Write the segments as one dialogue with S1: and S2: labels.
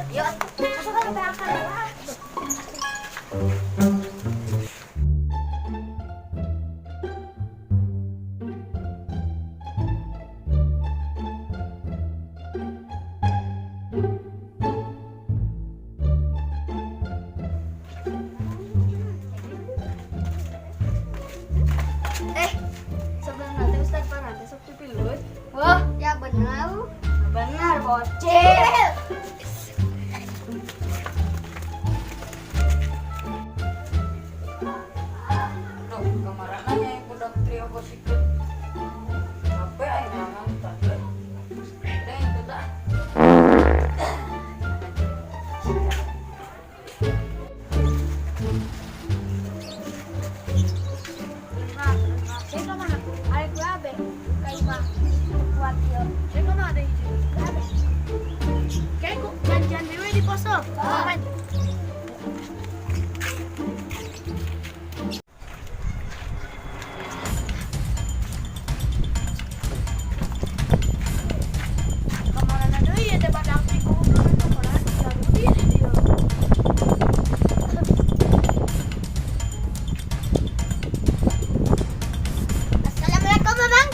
S1: Yuk, masuk ke belakang lah. Eh, sebelum nanti Ustaz Farhan sok pipilut.
S2: Wah, ya benar.
S1: Benar, bocil.
S3: Duh, kamarana nya budak trio gosipkeun. HP aing nangan tah. Udah yang dah.
S1: Saya kemana? Ada gue abe. Kayak mah kuat yo. Saya kemana ada hijau? Abe. Kayak kok janjian dewe di poso. Main. Kamarana deui ya teh badak teh goblok itu koran. Di dieu.
S2: Assalamualaikum, Abang.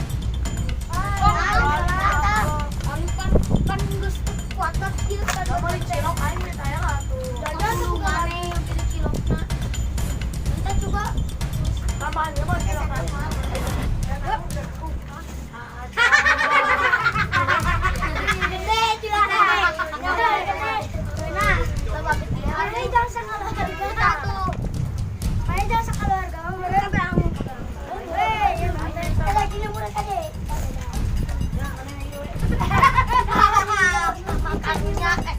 S2: Anu kan kan geus kuat kieu kan.
S1: Beli cilok aing mah taya lah tuh.
S2: Jajan tuh mana yang beli cilokna. Minta coba.
S1: Tambahan ya mau cilok.
S2: Gede cilokna. Nah, coba mana jangan sakeluarga tuh. Mana jangan sakeluarga, mereka berang. Weh, lagi murah tadi. Makannya eh.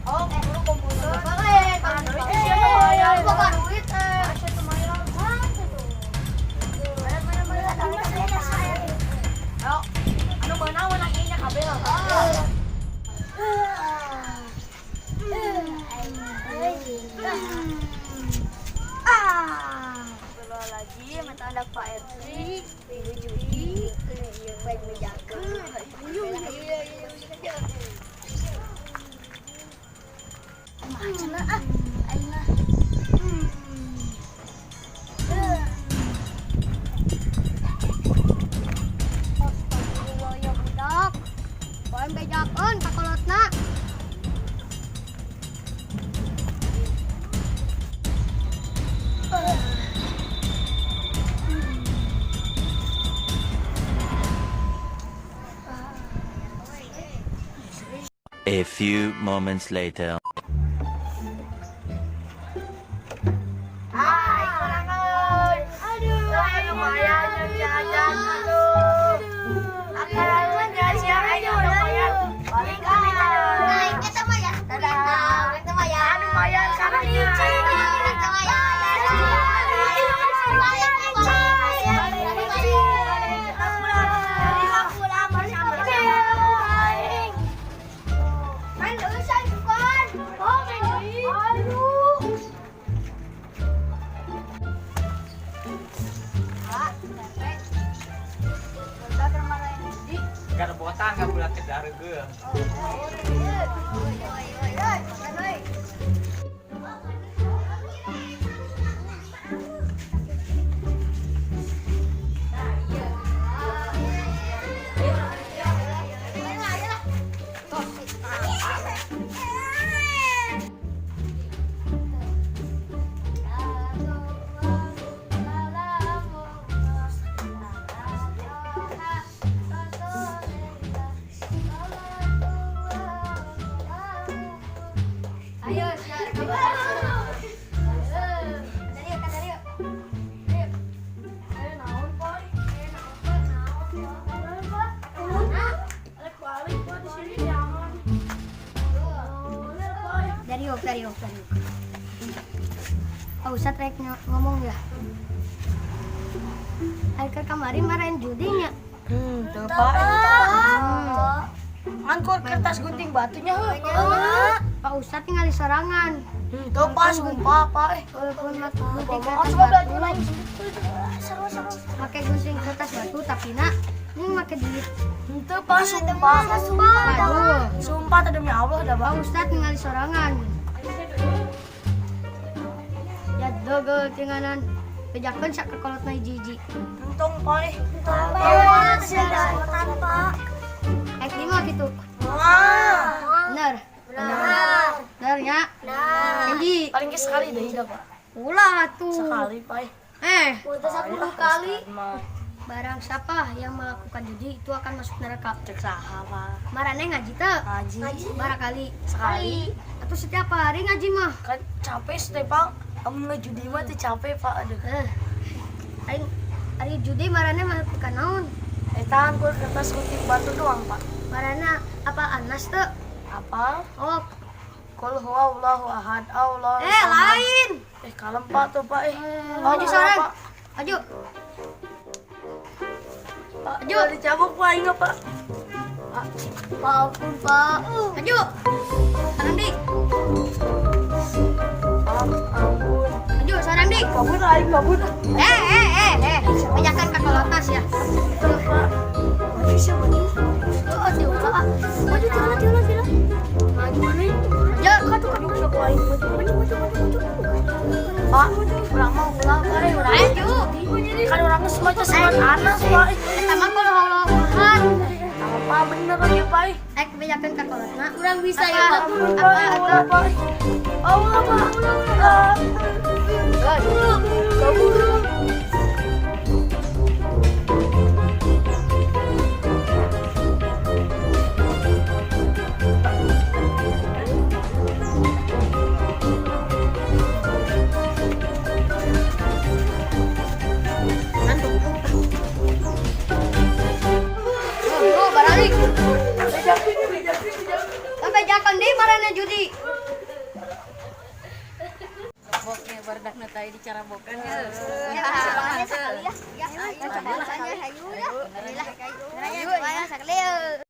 S1: Oh, guru komputer. Ayo, anu beunang menang ieu nya kabeh lah.
S2: Astagfirullahaladzim, minta anak Pak RT, Ibu Judi, baik menjaga. Mana ah, aing mah. Astagfirullah ya budak. Poin bejakeun ka kolotna.
S4: A few moments later.
S1: Hai, kurangan.
S2: Aduh,
S1: Lumayan jajan aduh. Akaran siang aja lumayan. Balik kami
S2: Nah, kita mah ya. Kita mah ya.
S1: Lumayan sekarang
S2: Kita mah ya. Lumayan, lumayan.
S1: Pulang bersama-sama.
S2: Main urusan bukan? Oh, main deui. Aduh. Pak, capek.
S1: Bentar ke mana ini?
S5: Garbotan nggak bulat ke dareugeun.
S2: Oh, iya. Oi, oi, oi, oi. Makan, oi. Ayo, siap. Dario, Kak Dario. Ayo.
S1: Ayo naon, Poy?
S2: Naon, Pak?
S1: Balik balik Poy di sini jangan. Poy.
S2: Dario, Dario, Dario. Ustad rek ngomong ya. Ari ke kamari marahin judinya.
S1: Tuh, Pak. Angkur kertas gunting batunya heuh.
S2: Pak Ustad tinggal di sorangan.
S1: Tuh, Pak, sumpah, Pak.
S2: Walaupun gunting
S1: Aku
S2: kertas
S1: coba
S2: batu,
S1: belajar lagi. Seru, seru.
S2: pakai gunting kertas batu tapi nak ini make duit.
S1: Itu, Pak, sumpah.
S2: Aduh.
S1: Sumpah tuh demi Allah dah,
S2: Pak
S1: Pak.
S2: Ustad tinggal di sorangan. Ya dogel tinganan. Bejakeun sak kekolotna hiji-hiji.
S1: Untung, Pak.
S2: Ek di mah gitu.
S1: Wah.
S2: Bener. Bener nya. Jadi
S1: Paling ke sekali deh, dah, Pak.
S2: ulah tuh.
S1: Sekali, Pak.
S2: Eh,
S1: Mah
S2: barang siapa yang melakukan judi itu akan masuk neraka.
S1: cek saha, Pak.
S2: Marane ngaji teu?
S1: Ngaji.
S2: Barakali.
S1: Sekali.
S2: Atau setiap hari ngaji mah.
S1: Kan capek sih, Pak. Kamu ngejudi mah tuh capek, Pak. Aduh.
S2: Eh. Ari ari judi marane melakukan naon?
S1: Eh, tahan gua kertas gunting batu doang, Pak.
S2: Marana apa anas teu?
S1: Apa?
S2: Oh,
S1: Qul huwallahu ahad, Allah.
S2: eh lain.
S1: Eh, kalem, Pak, tuh, Pak. Eh,
S2: Maju
S1: Allah,
S2: sorang.
S1: Pak.
S2: Maju.
S1: Pak, udah dicabut, Pak, ingat, Pak.
S2: Pak, Pak, ampun, Pak. Maju. Sarang di.
S1: Pak, ampun.
S2: Maju, sarang di.
S1: Kabur, aing kabur.
S2: Eh, eh, eh, eh. Bejakan ka kolotas ya.
S1: Pak. Maju siapa maju?
S2: Oh, tiulah. Ah. Maju, tiulah, tiulah, tiulah.
S1: Maju mana?
S2: Maju.
S1: Katu katu sok aing. Maju, maju, maju, maju. Pak, urang mah ulah, Pak. Eh, urang.
S2: Maju.
S1: Kan orangnya semua itu semua anak, Pak.
S2: Eta mah kalau halohan.
S1: Apa bener ya, Pak?
S2: Eh, kebijakan ka kolotna.
S1: Kurang bisa
S2: ya, Pak.
S1: Apa,
S2: Apa,
S1: apa? Allah, Pak. Allah. Kabur.
S2: Oh, baralik. Bejakan deui marana judi.
S3: Boknya barudak nu tadi dicarabokan ya.
S2: Ya, sekali ya. Ya, coba hayu ya. Alhamdulillah. Ayo, sekali.